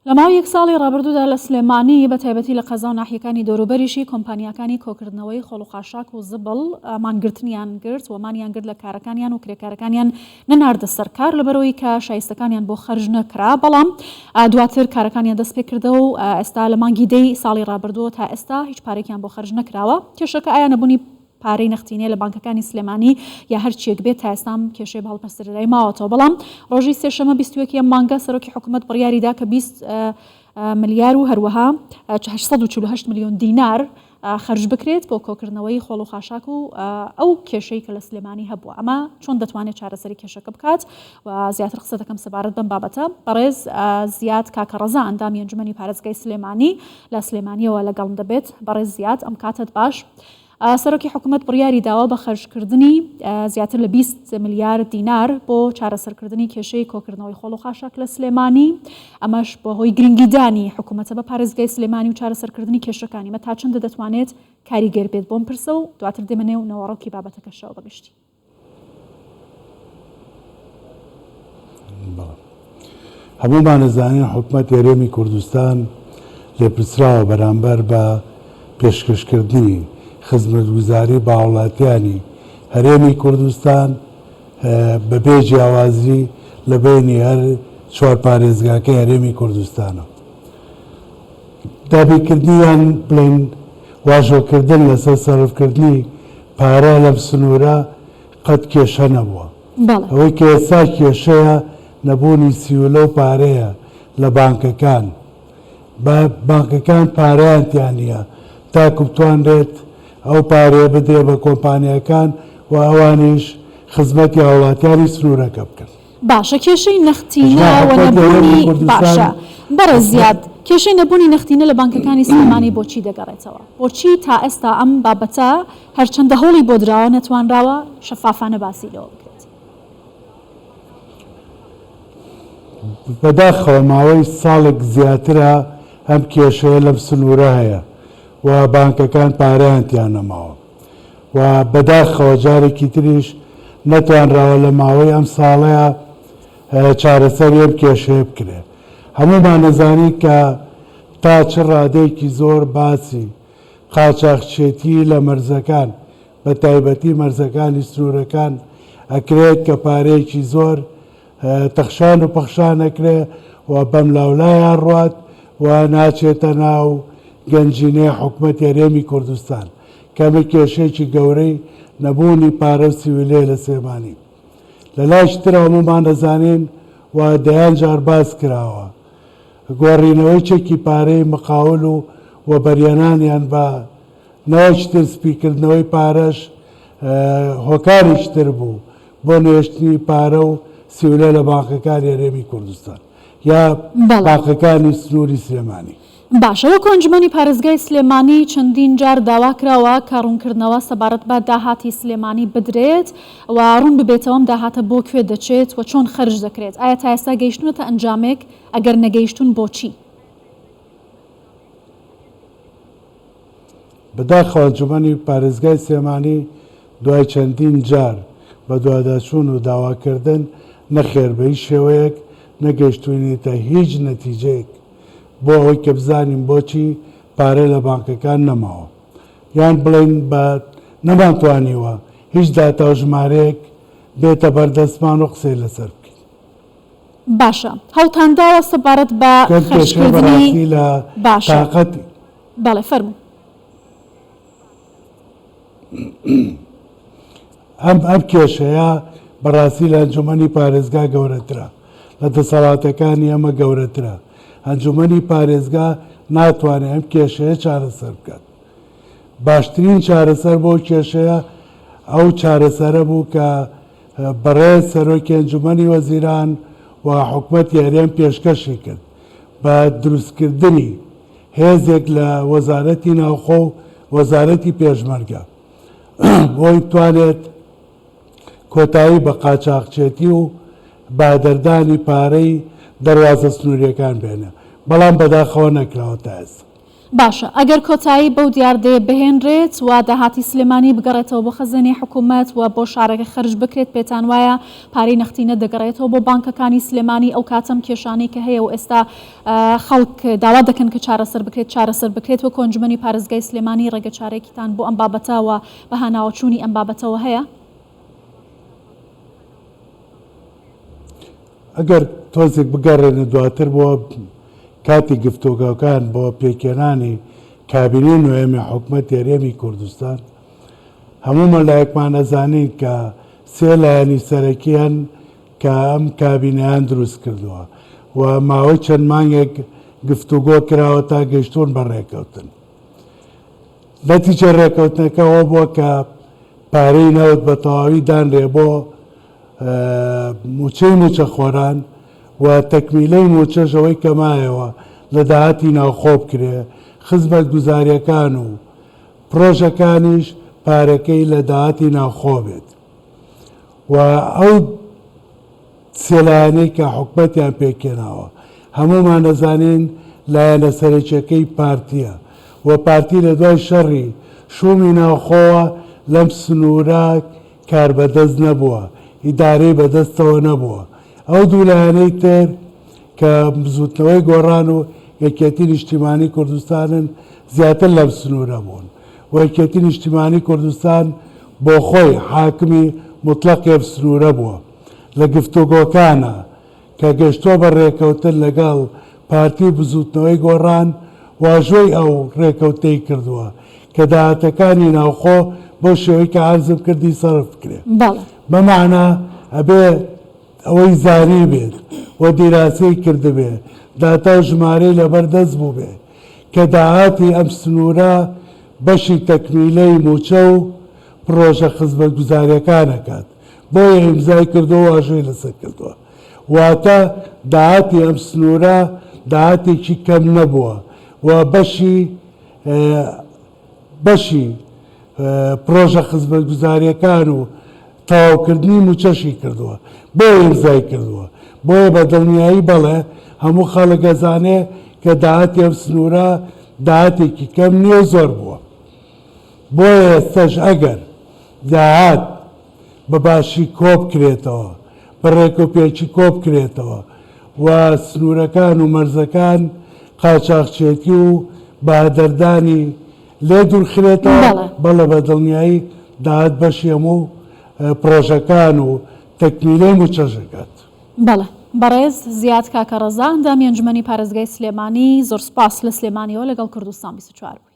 لە ماوەی یەک ساڵی ڕابردوودا لە سلێمانی بە تایبەتی لە قەزا و ناحیەکانی دەوروبەریشی کۆمپانیاکانی کۆکردنەوەی خۆڵ و خاشاک و زبڵ مانگرتنیان گرت و مانیان گرت لە کارەکانیان و کرێکارەکانیان نەناردە سەر کار لەبەرئەوەی کە شایستەکانیان بۆ خەرج نەکرا بەڵام دواتر کارەکانیان دەست پێکردەوە و ئێستا لە مانگی دەی ساڵی ڕابردووە تا ئێستا هیچ پارەیەکیان بۆ خەرج نەکراوە کێشەکە ئایا نەبوونی پارەی نەختینەیە لە بانکەکانی سلێمانی یا هەرچیەک بێت تا ئێستا ئەم کێشەیە بە هەڵپەسێردراوی ماوەتەوە بەڵام ڕۆژی سێشەمە 21 ی ئەم مانگە سەرۆکی حکومەت بڕیاریدا کە 20 ملیار و هەروەها 848 ملیۆن دینار خەرج بکرێت بۆ کۆکردنەوەی خۆڵ و خاشاک و ئەو کێشەی کە لە سلێمانی هەبووە ئەمە چۆن دەتوانێت چارەسەری کێشەکە بکات و زیاتر قسە دەکەم سەبارەت بەم بابەتە بەڕێز زیاد کاکە ڕەزا ئەندامی ئەنجومەنی پارێزگای سلێمانی لە سلێمانیەوە لەگەڵم دەبێت بەڕێز زیاد ئەم کاتت باش سەرۆکی حکومەت بڕیاری داوە بە خەرجکردنی زیاتر لە 20 ملیار دینار بۆ چارەسەرکردنی کێشەی کۆکردنەوەی خۆڵ و خاشاک لە سلێمانی، ئەمەش بەهۆی گرنگیدانی حکومەتە بە پارێزگای سلێمانی و چارەسەرکردنی کێشەکانی، ئەمە تا چەندە دەتوانێت کاریگەر بێت بۆم پرسە و دواتر دێمە نێو ناوەڕۆکی بابەتەکەشەوە بە گشتی. هەموومان ئەزانین حکومەتی هەرێمی کوردستان لێپرسراوە بەرامبەر بە پێشکەشکردنی خزمەتگوزاری بە هاوڵاتیانی هەرێمی کوردستان بەبێ جیاوازی لە بەینی هەر چوار پارێزگاکەی هەرێمی کوردستانە. دابینکردنی یان بڵێین واژۆکردن لەسەر سەرفکردنی پارە لەم سنوورە قەت کێشە نەبووە. ئەوەی کە ئێستا کێشەیە نەبوونی سیولە و پارەیە لە بانکەکان. با بانکەکان پارەیان تیا نییە تاکو بتوانرێت ئەو پارەیە بدرێت بە کۆمپانیاکان و ئەوانیش خزمەتی هاوڵاتیانی سنوورەکە بکەن. باشە کێشەی ئەجما نەختینە و حکومەتی هەرێمی نەبوونی کوردستان باشە بەڕێز زیاد کێشەی نەبوونی نەختینە لە بانکەکانی سلێمانی بۆچی دەگەڕێتەوە؟ بۆچی تا ئێستا ئەم بابەتە هەرچەندە هەوڵی بۆ دراوە نەتوانراوە شەفافانە باسی لێوە بکرێت؟ بەداخەوە ماوەی ساڵێک زیاترە ئەم کێشەیە لەم سنوورە هەیە و بانکەکان پارەیان تیا نەماوە و بەداخەوە جارێکی تریش نەتوانراوە لە ماوەی ئەم ساڵەیا چارەسەری ئەم کێشەیە بکرێت. هەموومان ئەزانین کە تا چ ڕادەیەکی زۆر باسی قاچاخچێتی لە مەرزەکان بە تایبەتی مەرزەکانی سنوورەکان ئەکرێت کە پارەیەکی زۆر تەخشان و پەخشان ئەکرێ و بەملاولایا ڕوات و ناچێتە ناو گەنجینەی حکومەتی هەرێمی کوردستان کە ئەمە کێشەیەکی گەورەی نەبوونی پارە و سیولەیە لە سلێمانی. لە لایەکی ترەوە هەموومان ئەزانین و دەیان جار باس کراوە گۆڕینەوەی چەکی پارەی مقاول و وەبەرهێنانیان بە نەوەکی تر سپیکردنەوەی پارەش هۆکارێکی تر بوو بۆ نەهێشتنی پارە و سیولە لە بانقەکانی هەرێمی کوردستان یا بانقەکانی سنووری سلێمانی. باشە وەکو ئەنجومەنی پارێزگای سلێمانی چەندین جار داوا کراوە کە ڕوونکردنەوە سەبارەت بە داهاتی سلێمانی بدرێت و ڕوون ببێتەوە ئەم داهاتە بۆ کوێ دەچێت و چۆن خەرج دەکرێت ئایا تا ئێستا گەیشتوونەتە ئەنجامێک ئەگەر نەگەیشتوون بۆچی؟ بەداخەوە ئەنجومەنی پارێزگای سلێمانی دوای چەندین جار بەدواداچوون و داواکردن نەخێر بە هیچ شێوەیەک نەگەیشتوینەتە هیچ نەتیجەیەک بۆ ئەوەی کە بزانین بۆچی پارە لە بانکەکان نەماوە یان بڵێین بە نەمانتوانیوە هیچ داتا و ژمارەیەک بێتە بەردەستمان و قسەی لەسەر بکەین. باشە هەوڵتانداوە سەبارەت بە کەم کێشەی خەرجکردنی بەڕاستی لە باشە تاقەتی. بەڵێ فەرموو. ئەم ئەم کێشەیە بەڕاستی لە ئەنجومەنی پارێزگا گەورەترە، لە دەسەڵاتەکانی ئێمە گەورەترە. ئەنجومەنی پارێزگا ناتوانێت ئەم کێشەیە چارەسەر بکات. باشترین چارەسەر بۆ کێشەیە ئەو چارەسەرە بوو کە بەڕێز سەرۆکی ئەنجومەنی وەزیران و حکومەتی هەرێم پێشکەشی کرد بە دروستکردنی هێزێک لە وەزارەتی ناوخۆ و وەزارەتی پێشمەرگە بۆی بتوانێت کۆتایی بە قاچاخچێتی و بەهەدەردانی پارەی دەروازە سنوورییەکان بێنێ، بەڵام بەداخەوە نەکراوە تا ئێستا. باشە ئەگەر کۆتایی بەو دیاردەیە بهێنرێت و داهاتی سلێمانی بگەڕێتەوە بۆ خەزێنەی حکومەت و بۆ شارەکە خەرج بکرێت پێتان وایە پارەی نەختینە دەگەڕێتەوە بۆ بانکەکانی سلێمانی ئەو کاتە ئەم کێشانەی کە هەیە و ئێستا خەڵک داوا دەکەن کە چارەسەر بکرێت چارەسەر بکرێت وەکو ئەنجومەنی پارێزگای سلێمانی ڕێگەچارەیەکیتان بۆ ئەم بابەتە و بە هاناوەچوونی ئەم بابەتەوە هەیە؟ ئەگەر تۆزێک بگەڕێنە دواتر بۆ کاتی گفتۆگۆکان بۆ پێکهێنانی کابینەی نۆیەمی حکومەتی هەرێمی کوردستان، هەموو لایەکمان ئەزانین کە سێ لایەنی سەرەکی هەن کە ئەم کابینەیان دروست کردووە و ماوەی چەند مانگێک گفتوگۆ کراوە تا گەیشتوون بە ڕێکەوتن. نەتیجەی ڕێکەوتنەکە ئەوە بووە کە پارەی نەوت بە تەواوی دانرێ بۆ مووچەی مووچەخۆران و تەکمیلەی مووچەش ئەوەی کە مایەوە لە داهاتی ناوخۆ بکرێ، خزمەتگوزارییەکان و پڕۆژەکانیش پارەکەی لە داهاتی ناوخۆ بێت و ئەو سێ لایەنەی کە حکومەتیان پێکهێناوە هەموومان ئەزانین لایەنە سەرەکیەکەی پارتیە و پارتی لە دوای شەڕی شومی ناوخۆوە لەم سنورە کاربەدەست نەبووە ئیدارەی بەدەستەوە نەبووە ئەو دوو لایەنەی تر کە بزوتنەوەی گۆڕان و یەکێتی نیشتیمانی کوردستانن زیاتر لەم سنورە بوون و یەکێتی نیشتیمانی کوردستان بۆخۆی حاکمی موتڵەقی ئەم سنورە بووە. لە گفتوگۆکانە کە گەشتووە بە رێکەوتن لەگەڵ پارتی و بزووتنەوەی گۆڕان، واژۆی ئەو رێکەوتنەی کردووە کە داهاتەکانی ناوخۆ بەو شێوەی کە عەرزم کردی سەرف بکرێ. بەڵێ. بەمانە ئەبێ ئەوەی زانیبێت و دیراسەی کردبێ، داتا و ژمارەی لەبەر دەست بووبێ کە داهاتی ئەم سنوورە بەشی تەکمیلەی مووچە و پڕۆژە خزمەتگوزارییەکان ئەکات. بۆیە ئیمزای کردووە و واژۆی لەسەر کردووە. واتە داهاتی ئەم سنوورە داهاتێکی کەم نەبووە و بەشی بەشی پڕۆژە خزمەتگوزارییەکان و تەواوکردنی مووچەشی کردووە. بۆیە ئیمزای کردووە. بۆیە بە دڵنیایی بەڵێ هەموو خەڵک ئەزانێ کە داهاتی ئەم سنوورە داهاتێکی کەم نییە و زۆر بووە. بۆیە ئێستەش ئەگەر داهات بە باشی کۆبکرێتەوە، بە ڕێکوپێکی کۆبکرێتەوە و سنوورەکان و مەرزەکان قاچاخچێتی و بەهەدەردانی لێ دوورخرێتەوە، بەڵێ بە دڵنیایی داهات بەشی هەموو پڕۆژەکان و تەکمیلەی مووچەش ئەکات. بەڵێ. بەڕێز زیاد کاکە ڕەزا ئەندامی ئەنجومەنی پارێزگای سلێمانی زۆر سوپاس لە سلێمانیەوە لەگەڵ کوردستان 24.